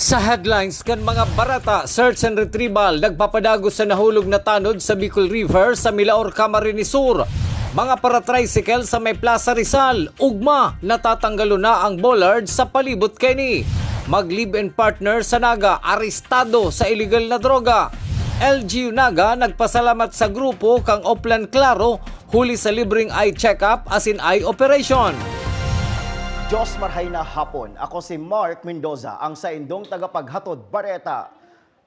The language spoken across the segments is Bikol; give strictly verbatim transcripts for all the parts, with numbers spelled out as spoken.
Sa headlines kan mga bareta, search and retrieval nagpapadagos sa nahulog na tanod sa Bicol River sa Milaor, Camarines Sur. Mga paratricycle sa may Plaza Rizal, ugma, natatanggalon na ang bollard sa palibot kaini. Mag-live-in partner sa Naga, arestado sa iligal na droga. L G U Naga nagpasalamat sa grupo kan Oplan Klaro huli sa libreng eye check-up asin eye operation. Diyos marhay na hapon. Ako si Mark Mendoza, ang saindong tagapaghatod bareta.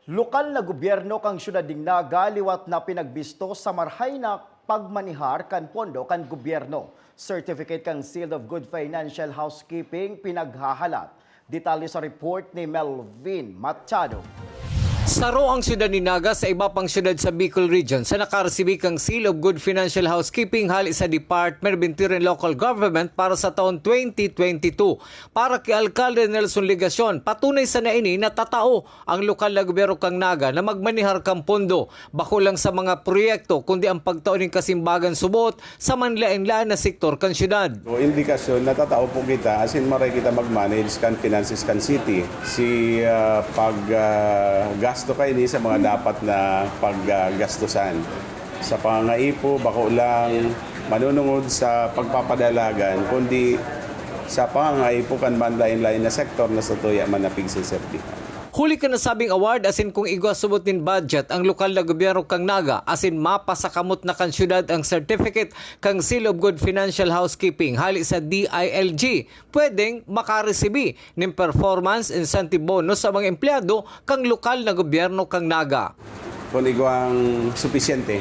Lokal na gobyerno kan siyudad nin Naga liwat na pinagbisto sa marhay na pagmanihar kan pondo kan gobyerno. Certificate kan Seal of Good Financial Housekeeping pinaghahalat. Detalye sa report ni Melvin Machado. Saro ang siyudad ni Naga sa iba pang siyudad sa Bicol Region sa nakaresibi kan Seal of Good Financial Housekeeping hali sa Department of Interior and Local Government para sa taon twenty twenty-two. Para ki Alkalde Nelson Legacion, patunay sana ini na tatao ang lokal na gobyerno kan Naga na magmanihar kan pondo, bako lang sa mga proyekto, kundi ang pagtao nin kasimbagan subot sa manlaen-laen na sektor kan siyudad. So, indikasyon na tatao po kita, asin maray kita mag-manage kan finances kan city. Si, ah, pag, ah, gasto kaini sa mga dapat na paggastusan. Sa pangangaipo, bako lang manunungod sa pagpapadalagan, kundi sa pangangaipo kan manlaen-laen na sektor na satuya man na pigseserbihan. Huli kan nasabing award asin kung igwa subot nin budget ang lokal na gobyerno kan Naga asin mapasakamot na kan siyudad ang certificate kan Seal of Good Financial Housekeeping hali sa D I L G, pwedeng makaresibi nin performance incentive bonus sa mga empleyado kan lokal na gobyerno kan Naga. Kung igwang supisyente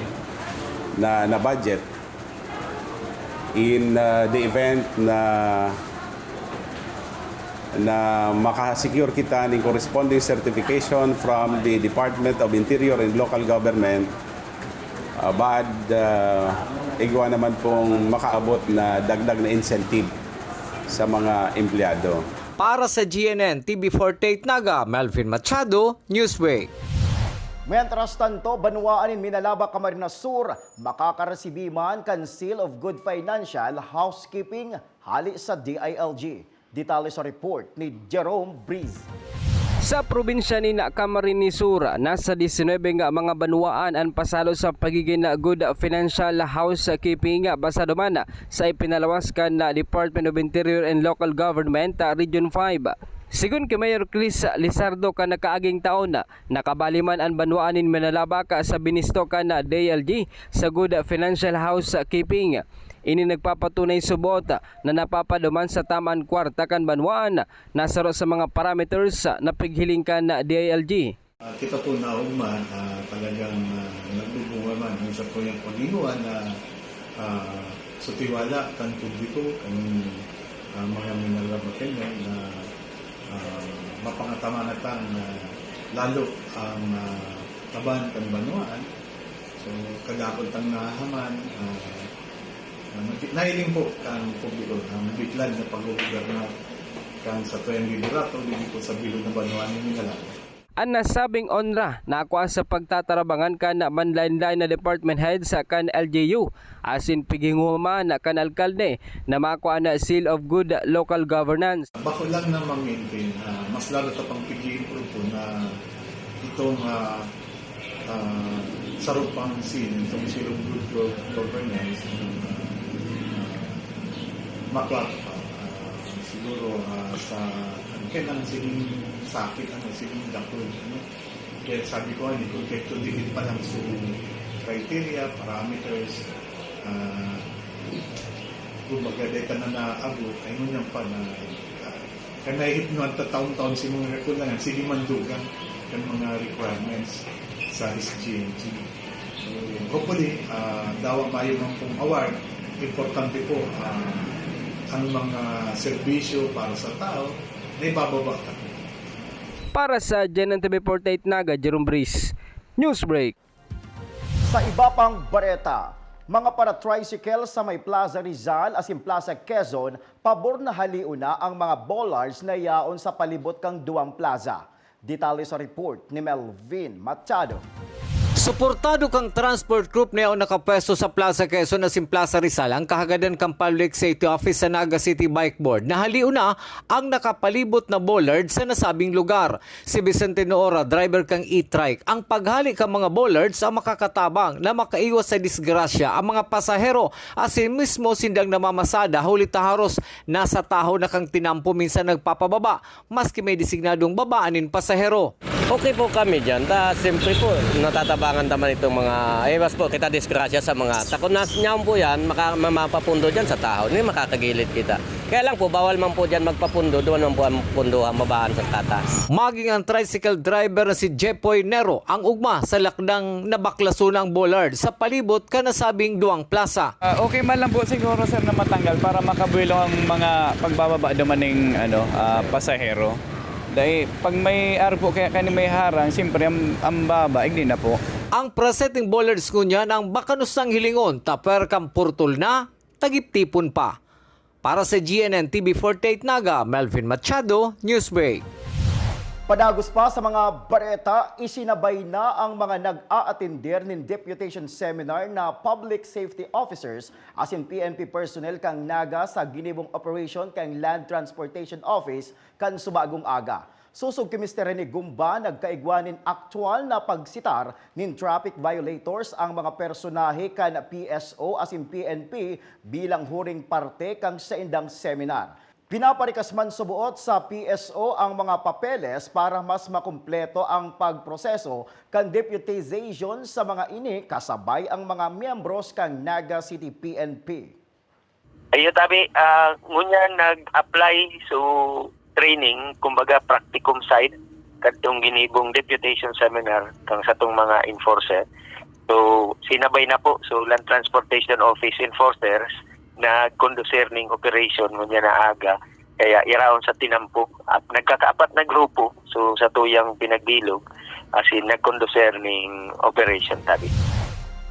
na, na budget, in, uh, the event na, na makasecure kita ning corresponding certification from the Department of Interior and Local Government, uh, baad, uh, igwa naman pong makaabot na dagdag na incentive sa mga empleyado. Para sa G N N T V forty-eight Naga, Melvin Machado, Newsbreak. Mientras tanto, banwaan nin Minalaba, Camarines Sur, makakaresibi man kan Seal of Good Financial Housekeeping hali sa D I L G. Detalye sa report ni Jerome Breeze. Sa probinsya nin Camarines Sur, nasa diecinuebe nga mga banwaan an pasalo sa pagigin good financial housekeeping, basado man sa ipinalawas kan Department of Interior and Local Government, Region five. Sigon ki Mayor Chris Lizardo, kan nakaaging taon, nakabali man an banwaan nin Minalaba sa binisto kan D I L G sa good financial housekeeping. Ini nagpapatunay subot na napapaduman sa tamaan kwarta kan banwaan na saro sa mga parameters na pighiling kan D I L G. Ah, kita po na ugma, ah, talagang, ah, nagbubunga man. Minsan po yung paghinguan na, ah, sa tiwala kan publiko, kan, ah, mga Minalabakenyo na, ah, mapangatamanatang na lalo ang, ah, kaban kan banwaan. So, kadakul tang nahahaman, ah, ah, nag-, nahiling po kan publiko ang bitlan na paggugobernar kan satuyang liderato, digdi po sa bilog na banwaan nin Minalaban. An nasabing onra nakua sa pagtatarabangan kan manlaen-laen na department heads kan L G U, asin pighinguman kan alkalde na makua an Seal of Good Local Governance. Bako lang na ma-maintain, ah, mas lalo ta pang pig-i-improve po na itong, ah, ah, sarong pang seal, itong Seal of Good Go-, Governance, ah, ah, makua pa. Ah, siguro, ah, sa, kailangan siging sakit, ano, siging dakul, ano. Kaya sabi ko, ano, kung kaya to dikit pa lang sa criteria, parameters, ah, kumbaga, dahil ka na naabot, ay ngunyan pa na, ah, kan naihip naman ta taon-taon si mga kakulangan, sige man dugang kan mga requirements sa S G N G. So, hopefully, ah, dawa mayo man pong award, importante po, ah, ang mga serbisyo para sa tao, naibababa ta. Para sa G N N T V forty-eight Naga, Jerome Breeze, Newsbreak. Sa iba pang bareta, mga para-tricycle sa may Plaza Rizal asin Plaza Quezon, pabor na halion na ang mga bollards na yaon sa palibot kan duwang plaza. Detalye sa report ni Melvin Machado. Suportado kan Transport Group na yaon nakapwesto sa Plaza Quezon asin Plaza Rizal ang kahagadan kan Public Safety Office sa Naga City Bike Board. Nahalion na ang nakapalibot na bollard sa nasabing lugar. Si Vicente Noora, driver kan e-trike. Ang paghali kan mga bollards ang makakatabang na makaiwas sa disgrasya ang mga pasahero asin mismo sindang namamasada huli ta haros nasa tahaw na kan tinampo minsan nagpapababa maski may designadong babaan nin pasahero. Okay po kami dyan. Ta, siyempre po, natatabangan naman itong mga, eh, mas po, kita disgrasya sa mga, takot na nyaon po yan, maka, ma-, mapapundo dyan sa tahaw. Hindi makakagilid kita. Kaya lang po, bawal man po dyan magpapundo, doon man po ang pundohan, babaan sa tataas. Maging ang tricycle driver na si Jepoy Nero ang ugma sa lakdang nabaklason ang bollard sa palibot kan nasabing duwang plaza. Ah, okay man lang po siguro, sir, na matanggal para makabuelo ang mga pagbababa duman ning, ano, ah, pasahero. Dai, pag may arog po kaya kani may harang, siyempre ang, ang baba, igdi na po. Ang presenteng bollards ngunyan ang bakanusang hilingon, ta pwerkang purtol na, tagiptipon pa. Para sa G N N T V forty-eight Naga, Melvin Machado, Newsbreak. Padagos pa sa mga bareta, isinabay na ang mga nag-aatender nin deputation seminar na public safety officers asin P N P personnel kan Naga sa ginibong operasyon kan Land Transportation Office kan subagong aga. Sosog ki Mister Rene Gumba, nagkaigwa nin aktual na pagsitar nin traffic violators ang mga personahe kan P S O asin P N P bilang huring parte kan saindang seminar. Pinaparikas man suboot sa P S O ang mga papeles para mas makumpleto ang pagproseso kan deputization sa mga ini, kasabay ang mga miyembros kan Naga City P N P. Ayo, tabi, ah, ngunyan nag-apply so training, kumbaga practicum side, kadtong ginibong deputation seminar kang satong mga enforcer. So, sinabay na po, so Land Transportation Office enforcers nagkondusir ning operation ngunyan na aga, kaya iraon sa tinampog at nagkakaapat na grupo, so sa tuyang pinagbilog, as in, nagkondusir ning operation, tabi.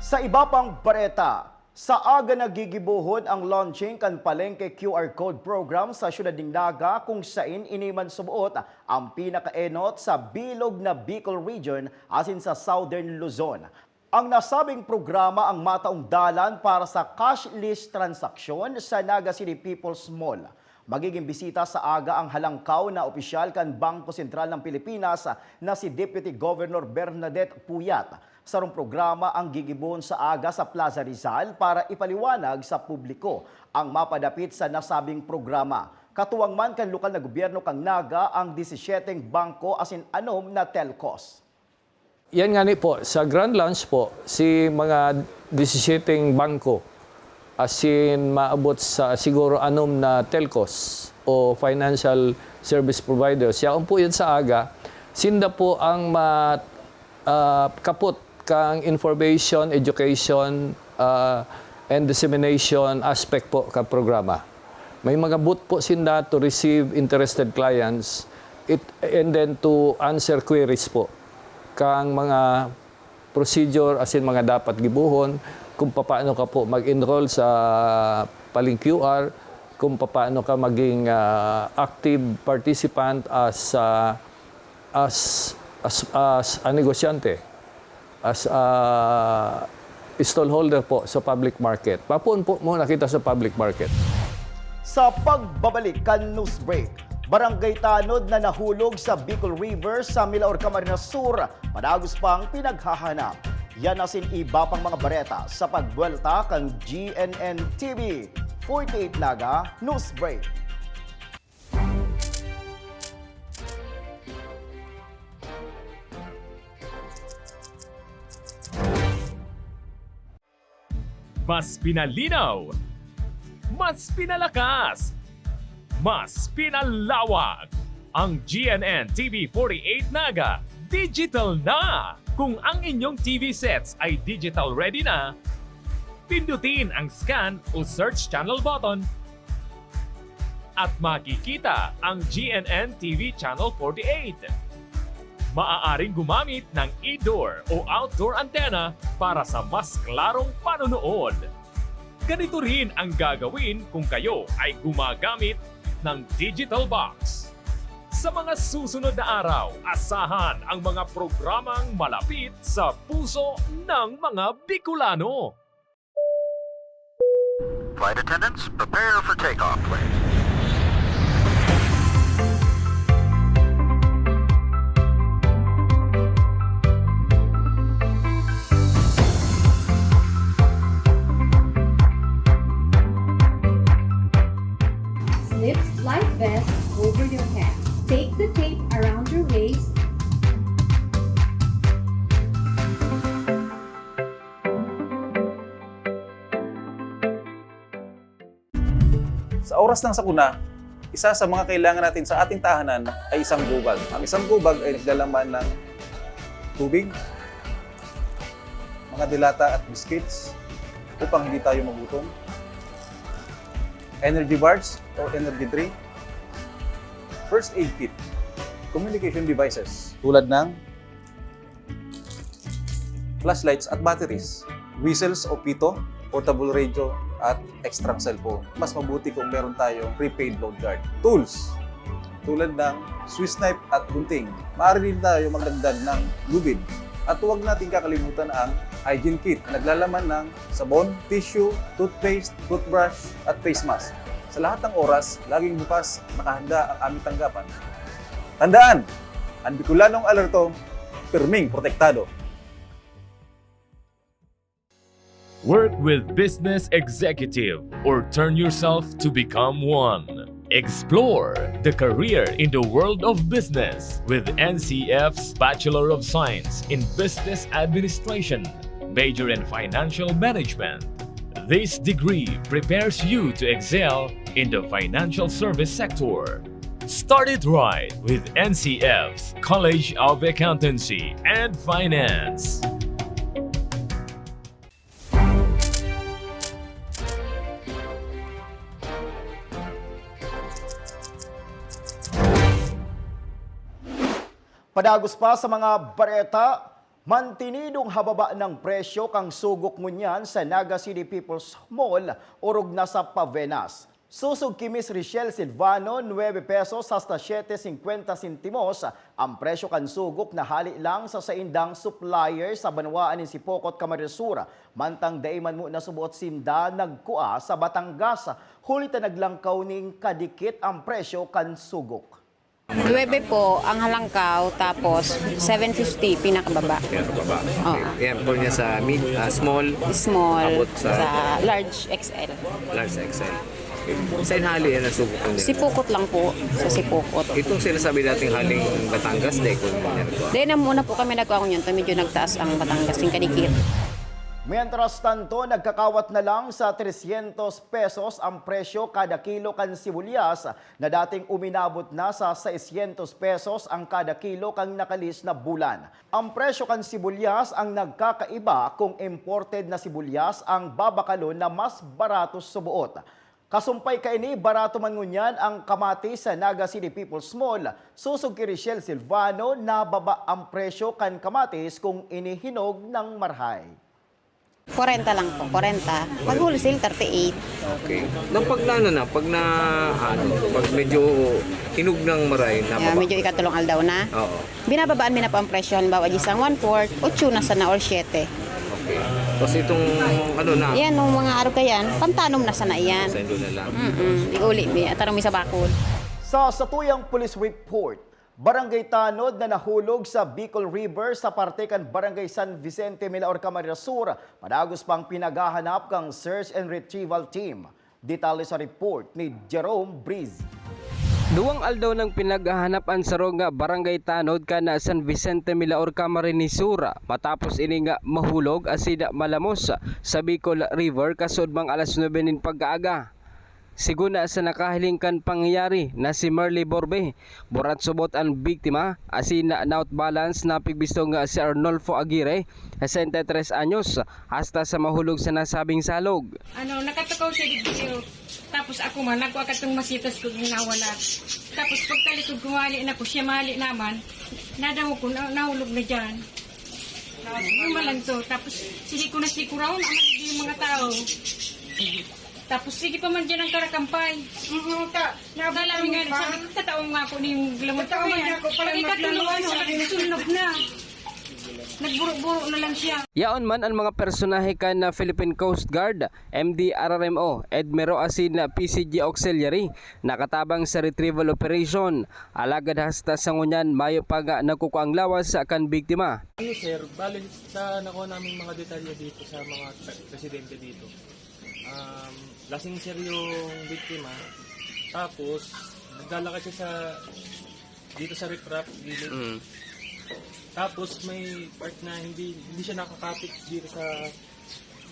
Sa iba pang bareta, sa aga nagigibohon ang launching kan Palengke Q R Code Program sa siyudad nin Naga, kung sain ini man suboot ang pinakaenot sa bilog na Bicol Region asin sa Southern Luzon. Ang nasabing programa ang mataong dalan para sa cashless transaksyon sa Naga City People's Mall. Magiging bisita sa aga ang halangkaw na opisyal kan Bangko Sentral ng Pilipinas na si Deputy Governor Bernadette Puyat. Sarong programa ang gigibohon sa aga sa Plaza Rizal para ipaliwanag sa publiko ang mapadapit sa nasabing programa. Katuwang man kan lokal na gobyerno kan Naga ang disisyeteng bangko asin anom na telcos. Yan ngani po, sa grand launch po, si mga disisyeteng bangko, asin maabot sa siguro anom na telcos o financial service providers. Yaon po yan sa aga. Sinda po ang ma-, ah, kapot kang information, education, ah, and dissemination aspect po ka programa. May mga booth po sinda to receive interested clients, it, and then to answer queries po kang mga procedure asin mga dapat gibohon, kung papaano ka po mag-enroll sa Paling Q R, kung papaano ka maging, ah, active participant as, ah, as, as, as a negosyante, as a stallholder po sa public market. Papoon po muna kita sa public market. Sa pagbabalik kan news break, barangay tanod na nahulog sa Bicol River sa Milaor, Camarines Sur, padagos pang pinaghahanap. Yan asin iba pang mga bareta sa pagbuwelta kan G N N T V forty-eight Naga News Break. Mas pinalinaw, mas pinalakas, mas pinalawak. Ang G N N T V forty-eight Naga digital na! Kung ang inyong T V sets ay digital ready na, pindutin ang scan o search channel button at makikita ang G N N T V Channel forty-eight. Maaaring gumamit ng indoor o outdoor antenna para sa mas klarong panonood. Ganito rin ang gagawin kung kayo ay gumagamit ng digital box. Sa mga susunod na araw, asahan ang mga programang malapit sa puso ng mga Bicolano. Flight attendants, prepare for takeoff, please. Slip life vest over your head. Take the tape around your waist. Sa oras ng sakuna, isa sa mga kailangan natin sa ating tahanan ay isang gubag. Ang isang gubag ay naglalaman ng tubig, mga delata at biscuits upang hindi tayo magutom, energy bars o energy drink, first aid kit, communication devices tulad ng flashlights at batteries, whistles o pito, portable radio, at extrang cellphone. Mas mabuti kung meron tayong prepaid load guard. Tools, tulad ng Swiss knife at gunting. Maaari din tayo magdagdag ng lubid. At huwag natin kakalimutan ang hygiene kit na naglalaman ng sabon, tissue, toothpaste, toothbrush, at face mask. Sa lahat ng oras, laging bukas, nakahanda ang aming tanggapan. Tandaan, ang Bicolanong alerto, pirming protektado. Work with Business Executive or turn yourself to become one. Explore the career in the world of business with N C F's Bachelor of Science in Business Administration, major in Financial Management. This degree prepares you to excel in the financial service sector. Start it right with N C F's College of Accountancy and Finance. Padagos pa sa mga bareta, mantinidong hababa ng presyo kan sugok ngunyan sa Naga City People's Mall, orog na sa Pavenas. Sosog ki Miss Richelle Silvano, nuebe pesos hasta siyete singkwenta sentimos ang presyo kan sugok na hale lang sa saindang supplier sa banwaan nin Sipocot, Camarines Sur, mantang dai man mo nasubuot sinda nagkua sa Batangas, huli ta naglangkaw nin kadikit ang presyo kan sugok. Nuebe po ang halangkaw, tapos seven fifty pinakababa. Pinakababa. Oo. Okay. Yan po niya sa mid, ah, small. Small, abot sa sa large X L. Large X L. Okay. Saan hali yan ang sugok nila? Sipocot lang po, sa Sipocot. Itong sinasabi nating haling Batangas, dahil ko naman yan. Dahil na muna po kami nagkuha ko niyan, to medyo nagtaas ang Batangas, yung kadikit. Mientras tanto, nagkakawat na lang sa tresyentos pesos ang presyo kada kilo kan sibuyas na dating uminabot na sa seisyentos pesos ang kada kilo kan nakalis na bulan. Ang presyo kan sibuyas ang nagkakaiba kung imported na sibuyas ang babakalon na mas barato suboot. Kasumpay kaini, barato man ngunyan ang kamatis sa Naga City People's Mall. Sosog ki Richelle Silvano, nababa ang presyo kan kamatis kung inihinog ng marahay. Kwarenta lang po, kwarenta. Pag wholesale, thirty-eight. Okay. Nang pag na, ano na, pag na, ano, pag medyo hinog ng maray, yeah, nababa. Medyo ikatulong aldaw na. Oo. Binababaan mi na po ang presyo. Halimbawa, isang one-fourth, otso na sana or siyete. Okay. Tapos itong, ano na? Yan, nung mga araw ka yan, pantanom na sana yan. Sa Indo na lang. Mm-mm. Iuli mi, at tarong mi sa bakod. Sa satuyang police report, barangay tanod na nahulog sa Bicol River sa parte kan Barangay San Vicente, Milaor, Camarines Sur, padagos pang pinaghahanap kan search and retrieval team. Detalye sa report ni Jerome Breeze. Duwang aldaw nang pinaghahanap an saro nga barangay tanod kan San Vicente, Milaor, Camarines Sur, matapos ini nga mahulog asin malamos sa Bicol River kasuodmang alas nuebe nin pag-aaga. Sigon na sa nakahiling kan pangyayari na si Merly Borbe, burat subot an biktima, asin na-out balance na pigbisto nga si Arnolfo Aguirre, sesenta y tres anyos, hasta sa mahulog sa nasabing salog. Ano, nakatukaw siya dito. Tapos ako man, nagkuha ka tong masitas ko, ginawala. Tapos pagtalikod ko, hali na ko, siya mahali naman. Nadangog ko, na, nahulog na dyan. Yung malanto. Tapos, sige ko na siguraw, na yung mga tao. Tapos sige pa man dyan ang karakampay. Mm, ta, Kala mi nga, sabi ko, "Kataong nga ako ni yung lamot ko yan." Pag ikatulungan sa nagsunog na. Nagburo-buro na lang siya. Yaon man an mga personahe kan Philippine Coast Guard, M D R R M O, EDMERO asin P C G Auxiliary nakatabang sa retrieval operation. Alagad hasta sa ngunyan, mayo pa nga nakukuang lawas kan biktima. Ano, sir, bale sa nakuha naming mga detalye dito sa mga residente dito, um, lasing, sir, yung biktima. Tapos naglalakad siya sa, dito sa riprap, gilid. Mm. Tapos may part na hindi, hindi siya nakakapit dito sa,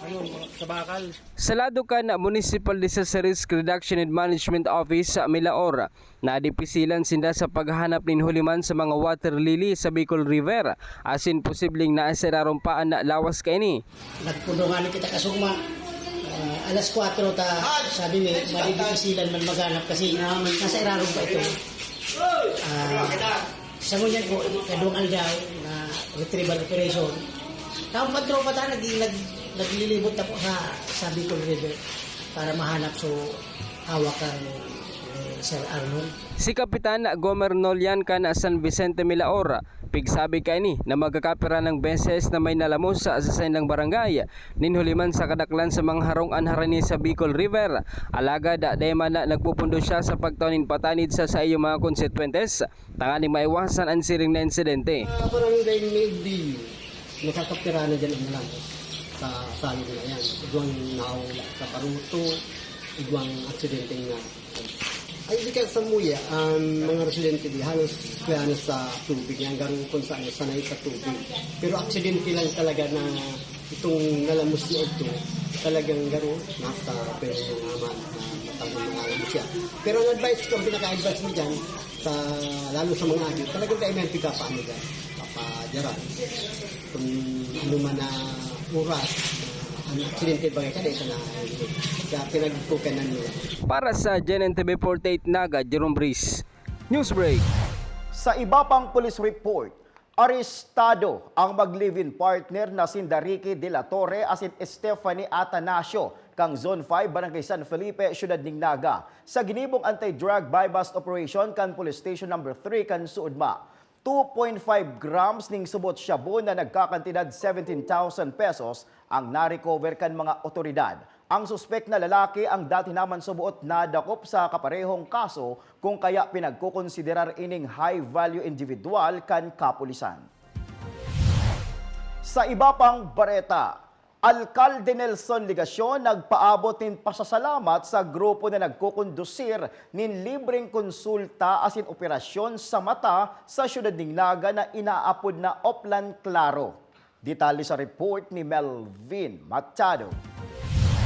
ano, mga, sa bakal. Sa lado kan Municipal Disaster Risk Reduction and Management Office sa Milaor, nadipisilan sinda sa paghahanap nin huliman sa mga water lily sa Bicol River, asin posibleng nasa irarom pa an lawas kaini. Nagpundungan kita kasuma. Ah, alas kwatro ta, sabi mi, madidipisilan man maghanap kasi nasa irarom pa ito. Ah, sa ngunyan po, kadwang aldaw na retrieval operation. Tapos magtropa ta, nag-, nag-, naglilibot na po sa, sa Bicol River para mahanap. So, hawak ang, eh, Sir Arnold. Si Kapitan Gomer Nolian kan San Vicente Milaor, pigsabi kaini na magkakapira ng beses na may nalamos sa, sa saindang barangay. Nin huliman sa kadaklan sa mga harong an harani sa Bicol River. Alagad, dai man na nagpupundo siya sa pagtao nin patanid sa saiyang mga konsetwentes, tanganing maiwasan an siring na insidente. Sa Barangay Medio, nakakapira na dyan ang nalamos sa salog na yan. Igwang nahawla sa baruto, igwang aksidente nga. Ay, di ka sa Muya, ang mga residente di halos kaya na sa tubig, hanggang kung saan sanay sa tubig. Pero aksidente lang talaga na itong nalamos niya ito, talagang garo, nasa pero yung naman na matanggal na alam siya. Pero ang advice ko, ang pinaka-advice mo dyan, sa, lalo sa mga agyo, talagang kailangan pagpapaano dyan, papadyaran. Kung ano man na oras, ang aksidente bagay ka, dahil ka na, kaya pinagkukanan nila. Para sa G N N T V forty-eight Naga, Jerome Breeze, Newsbreak. Sa iba pang police report, arestado ang mag-live-in partner na sinda Ricky de la Torre asin Stephanie Atanasio kan Zone five, Barangay San Felipe, Siyudad nin Naga, sa ginibong anti-drug buy-bust operation kan Police Station Number three kan Suodma. Two point five grams ning subot shabu na nagkakantidad seventeen thousand pesos ang na-recover kan mga otoridad. Ang suspek na lalaki ang dati naman subuot nadakop sa kaparehong kaso, kung kaya pinagkokonsiderar ining high-value individual kan kapulisan. Sa iba pang bareta, Alkalde Nelson Legacion nagpaabot nin pasasalamat sa grupo na nagkokondusir nin libreng konsulta asin operasyon sa mata sa siyudad nin Naga na inaapod na Oplan Claro. Detalye sa report ni Melvin Machado.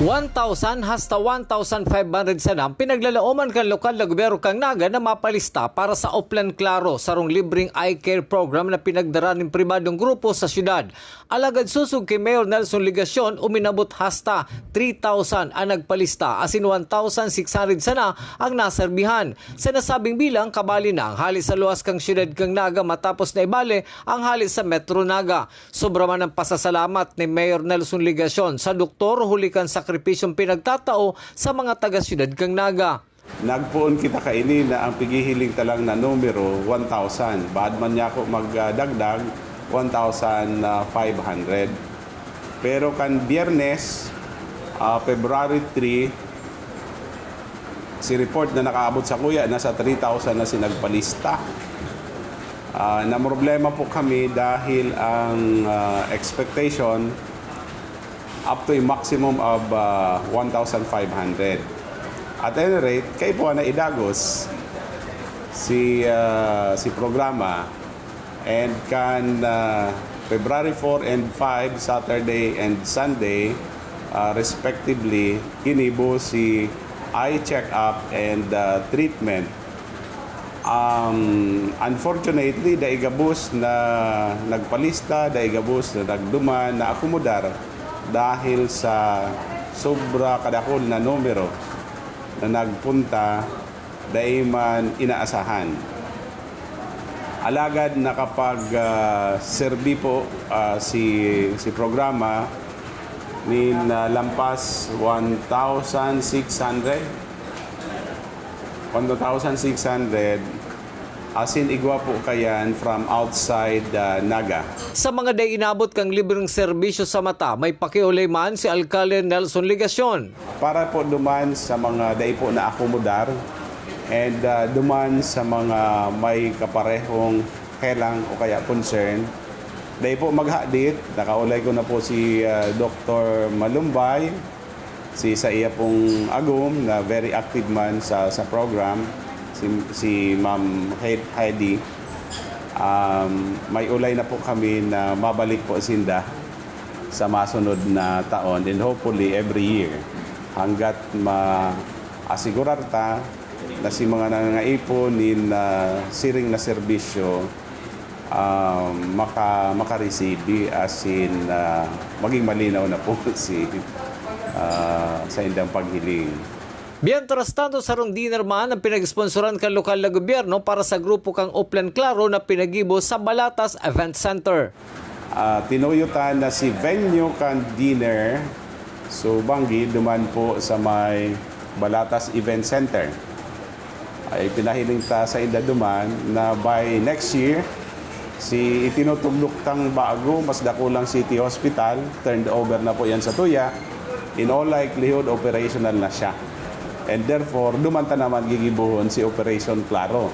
One thousand hasta one thousand five hundred sana ang pinaglalaoman kan lokal na gobyerno kan Naga na mapalista para sa Oplan Claro, sarong libreng eye care program na pinagdara nin pribadong grupo sa siyudad. Alagad sosog ki Mayor Nelson Legacion, uminabot hasta three thousand an nagpalista, asin one thousand six hundred sana ang naserbihan. Sa nasabing bilang, kabali na ang hale sa luwas kan siyudad kan Naga matapos na ibale ang hale sa Metro Naga. Sobra man ang pasasalamat ni Mayor Nelson Legacion sa doktor huli kan sakripisyong pinagtatao sa mga taga-siyudad kan Naga. Nagpoon kita kaini na ang pighihiling ta lang na numero, one thousand. Baad man niya ako magdagdag, one thousand five hundred. Pero kan Biyernes, ah, February three, si report na nakaabot sakuya, nasa three thousand na si nagpalista. Ah, namroblema po kami dahil ang, ah, expectation up to a maximum of, ah, one thousand five hundred. At any rate, kaipuhan na idagos si, ah, si programa, and kan, ah, February four and five, Saturday and Sunday, ah, respectively, ginibo si eye check-up and, ah, treatment. Um, unfortunately, dai gabos na nagpalista, dai gabos na nagduman, naakomodar dahil sa sobra kadakul na numero na nagpunta, dai man inaasahan. Alagad nakapag, ah, serbi po, ah, si, si programa Nin, ah, lampas one thousand six hundred. One thousand six hundred, asin igwa po kayan from outside, ah, Naga. Sa mga dai inabot kan libreng serbisyo sa mata, may pakiolay man si Alkalde Nelson Legacion. Para po duman sa mga dai po naakomodar and, ah, duman sa mga may kaparehong helang o kaya concern, dai po maghadit, nakaolay ko na po si, ah, Doktor Malumbay, si sa iya pong agom na very active man sa, sa program, si, si Ma'am Hed-, Heidi. Um, may olay na po kami na mabalik po sinda sa masunod na taon and hopefully every year hanggat ma-asigurar ta na si mga nangangaipon nin, ah, siring na serbisyo, ah, maka-, maka-receive as in, ah, maging malinaw na po si, ah, sa indang paghiling. Mientras tanto, sarong dinner man ang pinag-sponsoran kan lokal na gobyerno para sa grupo kan Oplan Claro na pinagibo sa Balatas Event Center. Ah, tinuyo ta na si venue kan dinner, so, banggi duman po sa may Balatas Event Center. Ay pinahiling ta sa inda duman na by next year, si itinutugdok tang bago, mas dakulang city hospital, turned over na po yan sa tuya. In all likelihood, operational na siya. And therefore, duman ta naman gigibohon si Operation Claro.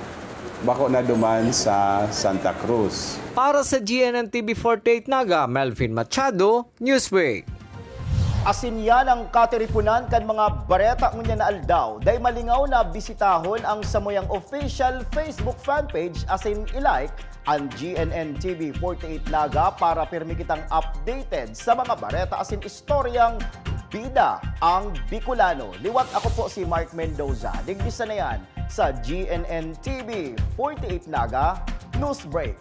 Bako na duman sa Santa Cruz. Para sa G N N T V forty-eight Naga, Melvin Machado, Newsbreak. Asin yan ang katiriponan kan mga bareta ngunyan na aldaw. Dai malingaw na bisitahon ang samuyang official Facebook fanpage asin i-like an G N N T V forty-eight Naga para pirmi kitang updated sa mga bareta asin istoryang bida ang Bicolano. Liwat, ako po si Mark Mendoza. Digdi sana yan sa G N N T V forty-eight Naga Newsbreak.